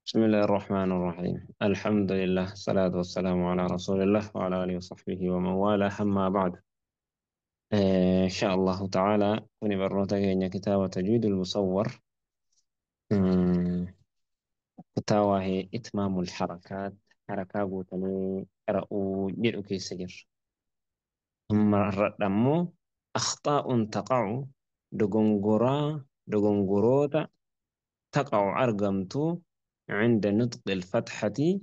بسم الله الرحمن الرحيم. الحمد لله، الصلاة والسلام على رسول الله وعلى آله وصحبه ومن والاه. أما بعد، إن شاء الله تعالى ونبرنوتا كتاب تجويد المصور. كتاواه إتمام الحركات، حركة قوتني قرأوا جرؤ كيسجر. ثم الرمو أخطاء تقع دغنغرا دغنغروتا تقع أرقمتو عند نطق الفتحة،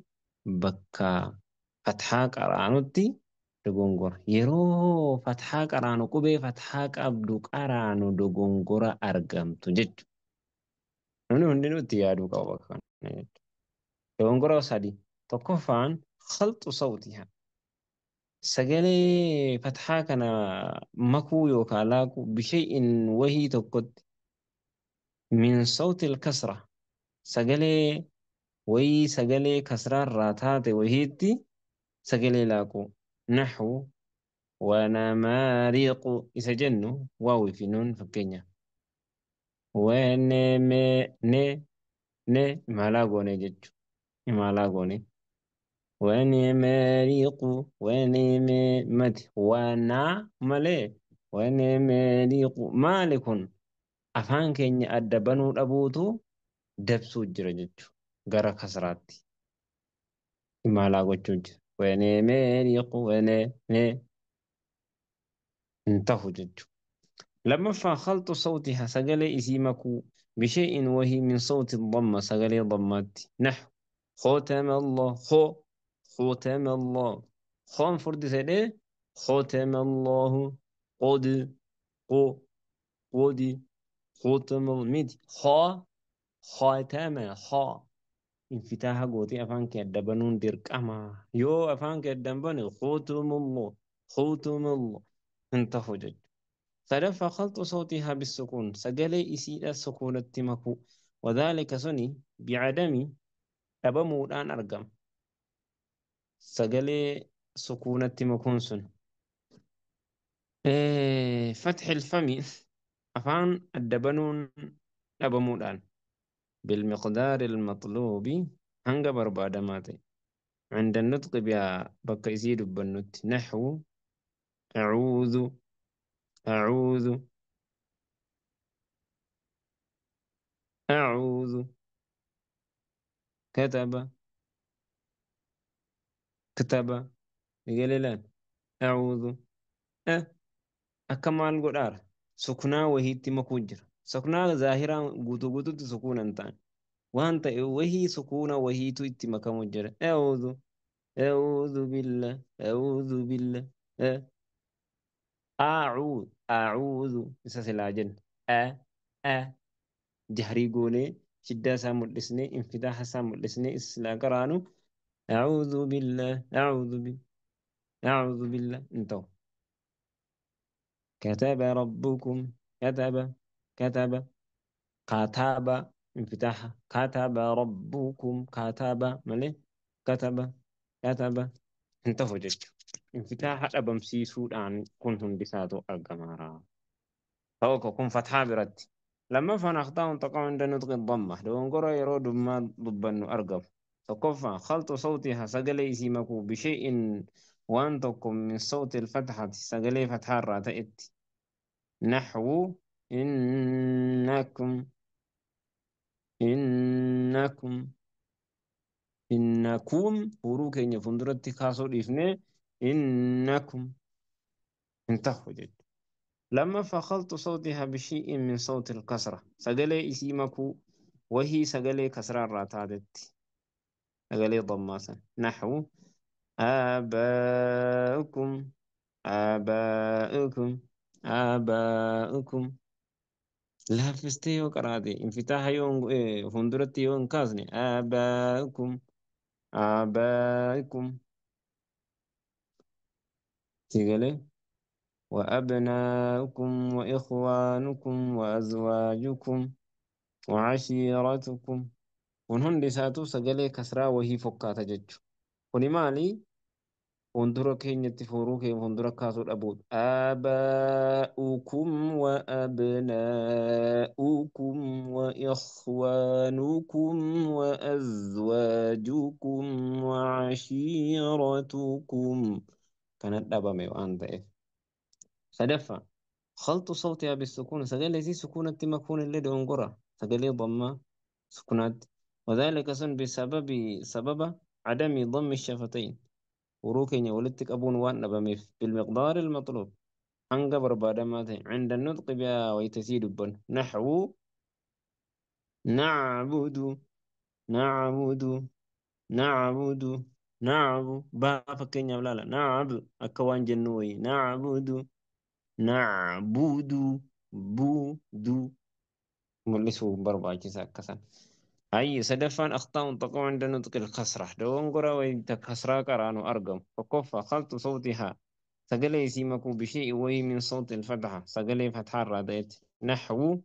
بكا فتحة قرانوتي دغنغر. يرو فتحة قرانو قبي فتحة قبدو قرانو دغنغرا أرقمتو جج. Namni hundinuu itti yaaduu qaba bakka kana jechuudha. Dogongora sadi. Tokkoffaan khalxu sawtiha. Sagalee fathaa kana makuu yookaan laaquu bishay'in wahii tokkotti min sawti al-kasra. Sagalee wayii sagalee kasraarraa taate wahiitti sagalee laaquu. Naxwu wanamaariqu isa jennu waawii fi nuun fakkeenya. Waneme ne ne imaalaa goone jechuudha. Imaalaa goone. Wanemaariqu wanememati wanaa malee wanemariqu maali kun afaan keenya adda banuu dhabuutu dabsuu jira jechuudha. Gara kasraatti imaalaa gochuu jira. Wanemariqu waneme hin tahu jechuudha. Lammaffaa khalxu sawtiha sagalee isii makuu bishay'in wahii min sawti damma sagalee dammaatti. Naxwu khotama Allah kho khotama Allah khoon furdisedhee khotama Allahu qod qo qodi khotama miti kho khotama kho infitaaha gootee afaan kee adda banuun dirqama. Yoo afaan kee adda hin bane khotama Allah khotama Allah hin tahu jechuudha. sadaffaa khalxu sawtihaa bisukuun sagalee isiidha sukuunatti makuu. Wadhaalika suni bicadami dhabamuudhaan argama. Sagalee sukuunatti makuun sun fatxi ilfami afaan adda banuun dhabamuudhaan bilmiqdaari ilmaxluubi hanga barbaadamaa ta'e عند النطق بها bakka isii dubbannutti. Naxwu acuudhu أعوذ أعوذ كتب كتب قال أعوذ أكمل قدار سكنا وهي تمكوجر سكنا ظاهرا قوتو قوتو سكونا انتان وانت وهي سكونا وهي تمكوجر. أعوذ أعوذ بالله أعوذ بالله أعوذ أعوذ إساس العجل أ أ جهري قولي شدة سامو الإسني انفتاح سامو الإسني إسلا قرانو أعوذ بالله أعوذ بالله أعوذ بالله انتو كتب ربكم كتب كتب كتب انفتاح كتب ربكم كتب مالي كتب كتب انتو جج انفتاح dhabamsiisuudhaan kun hundisaatu argamaara. Tokko kun fathaa biratti. Lammaffaan akhtaa'uun taqa'u inda nutqi damma. Dogongora yeroo dummaa dubbannu argamu. Tokkoffaa khalxu sawtiha sagalee isii makuu bishay'in waan tokko min sawti ilfatxati sagalee fathaarraa ta'etti. Naxwu innakum innakum innakum huruu keenya fuulduratti kaasuu dhiifnee إنكم انتهوا جد. لما فخلط صوتها بشيء من صوت الكسرة سجلي إسيمكو وهي سجلي كسرة راتادت سجلي ضماسا. نحو آباؤكم آباؤكم آباؤكم لا فستيو كرادي انفتاح يوم فندرتي يوم كازني آباؤكم آباؤكم تقولي وأبناؤكم وإخوانكم وأزواجكم وعشيرتكم. kun hundi isaatu sagalee kasraa wahii fokkaata jechu. Kuni maali? Fuuldura keenyatti fuuruu kee fuuldura kaasuu dhabuudha. Aabaa'ukum wa abnaa'ukum wa ikhwaanukum wa azwaajukum wa ashiiratukum. Kana dhabame waan ta'eef. Sadaffaa khalxu sawtihaa bisukuun sagalee isii sukuunatti makuun illee dogongora sagalee dammaa sukunaatti. Wadhalika sun bisababi sababa cadami dammi shafatayn huuruu keenya walitti qabuun waan dhabameef bilmiqdaari almaxluub hanga barbaadamaa ta'e cinda nutqi bihaa waytasii dubbannu naxwu nacbudu nacbudu nacbudu nacbu baa fakkeenyaaf laala nacbu akka waan jennu wayii nacbudu nacbudu budu mul'isuu barbaachisa akkasan. أي سدفان أخطاء تقع عند نطق الكسرة دونغورا وينت كسرة قرانو أرقم فكف خلط صوتها سقلي سيمكو بشيء وي من صوت الفتحة سقلي فتحة راديت نحو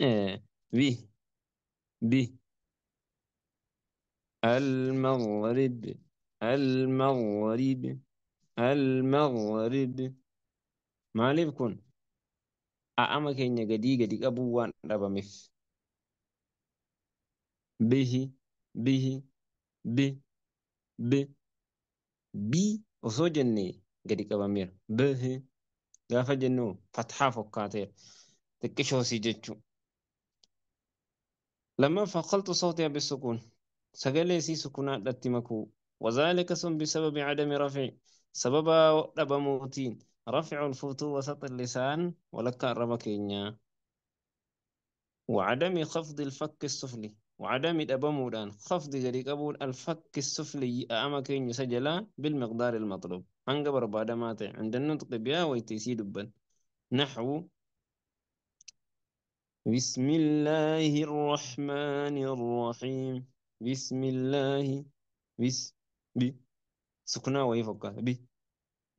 آه به به المغرب المغرب المغرب ما ليكون أأما كين قدي قدي أبوان ربمف به به ب ب بي osoo jennee gadi qabameera. Bh gaafa jennu fatxaa fokkaateera. Xiqqishoosii jechuu. Lammaffaa khalxu sawtihaa bisukuun sagalee isii sukunaadhatti makuu. Wazaalika sun bisababi cadami rafci sababa dhabamuutiin rafcu lfutuu wasata lisaan walakkaa arraba keenyaa. وعدم خفض الفك السفلي وعدم دبمودان خفض gadi qabuun الفك السفلي أما كين سجلا بالمقدار المطلوب hanga barbaadamaa ta'e عند النطق بها waytiisii dubban نحو بسم الله الرحمن الرحيم بسم الله بس ب سكنا wayii fakkaata ب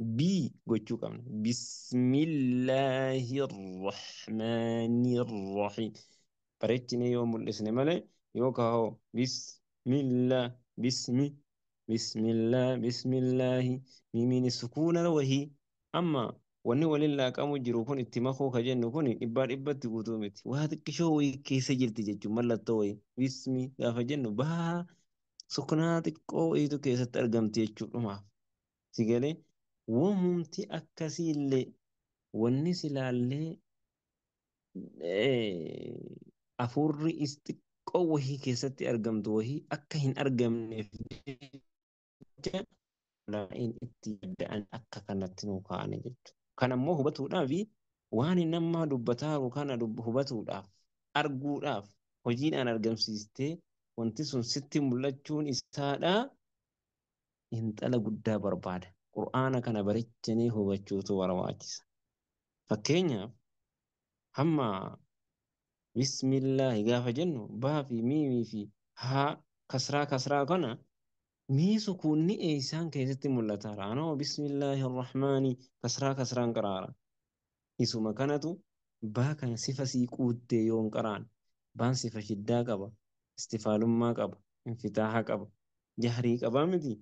بي gochuu qabna بسم الله الرحمن الرحيم bareechinee yoo mul'isne malee yoo kaa'oo bismillah bismi bismillah bismillaahi miimiin sukuuna wahii amma wanni waliin laaqamu jiru kun itti makuu ka jennu kun dhibbaa dhibbatti guutuu miti waa xiqqishoo wayii keessa jirti jechuun mallattoo wayii bismi gaafa jennu baa sukunaa xiqqoo wayiitu keessatti argamti jechuudhumaaf si galee wamumti akkasiillee wanni silaallee afurri is xiqqoo wahii keessatti argamtu wahii akka hin argamneef jecha laa'iin itti yadda'an akka kanatti nuu kaa'ani jechuudha. Kan ammoo hubatuudhaaf waan nama dubbataaru kana hubatuudhaaf arguudhaaf hojiidhaan argamsiistee wanti sun sitti mul'achuun isaadhaa intala guddaa barbaada. Qur'aana kana bareechanii hubachuutu barbaachisa. Fakkeenyaaf hamma bismillaahi gaafa jennu baa fi miimii fi haa kasraa kasraa kana mii sukuunni eeysaan keessatti mul'ataara. Anoo bismillaahi arrahmaani kasraa kasraan qaraara. Isuma kanatu baa kana sifa sii quuttee yoon qaraan baan sifa shiddaa qaba, istifaalummaa qaba, infitaaha qaba, jahrii qabaa miti.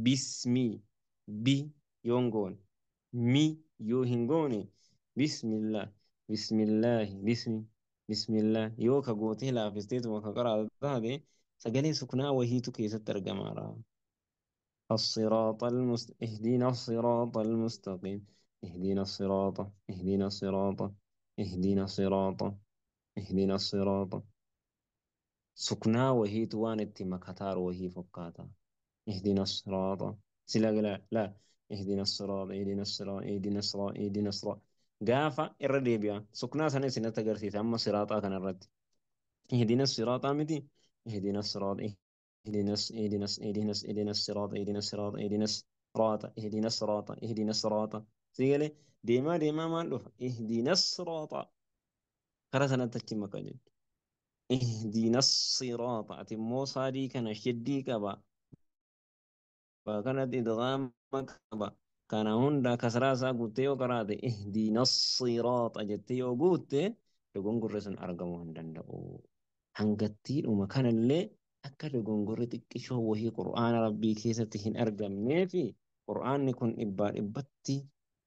Bismii bi yoon goone mi yoo hin goone bismillah bismillaahi bismi bismillah yoo ka gootee laafisteetuma ka qaraatu taate sagalee sukunaa wahiitu keessatti argamaara. الصراط اهدنا الصراط المستقيم اهدنا الصراط اهدنا الصراط اهدنا الصراط اهدنا الصراط سكنا وهي waan itti makataar wahii fakkaata. اهدنا الصراط sila لا لا اهدنا الصراط اهدنا الصراط اهدنا الصراط اهدنا الصراط gaafa irra deebi'a suknaa sana isinatti agarsiisa amma siraaxaa kanarratti اهدنا الصراط miti اهدنا الصراط اهدنا اهدنا اهدنا اهدنا الصراط اهدنا الصراط اهدنا الصراط اهدنا الصراط اهدنا الصراط sigalee deemaa deemaa maal dhufa اهدنا الصراط karaa sanatti achi maka jechuudha. اهدنا الصراط ati immoo saadii kana shiddii qaba kanatti idgaama qaba kana hunda kasraa isaa guuttee yoo qaraate اهدنا الصراط jettee yoo guutte dogongorri sun argamuu hin danda'u. Hangattiidhuma kanallee Akka dogongorri xiqqishoo wahii Qur'aana Rabbii keessatti hin argamnee fi Qur'aanni kun dhibbaa dhibbatti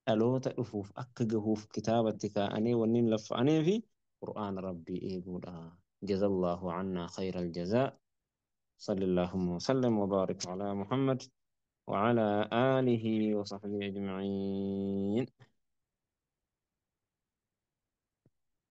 dhaloota dhufuuf akka gahuuf kitaabatti kaa'anii wanniin laffa'anii fi Qur'aana Rabbii eeguudha. Jazallahu cannaa khayra aljazaa. صلى اللهم وسلم وبارك على محمد وعلى آله وصحبه أجمعين.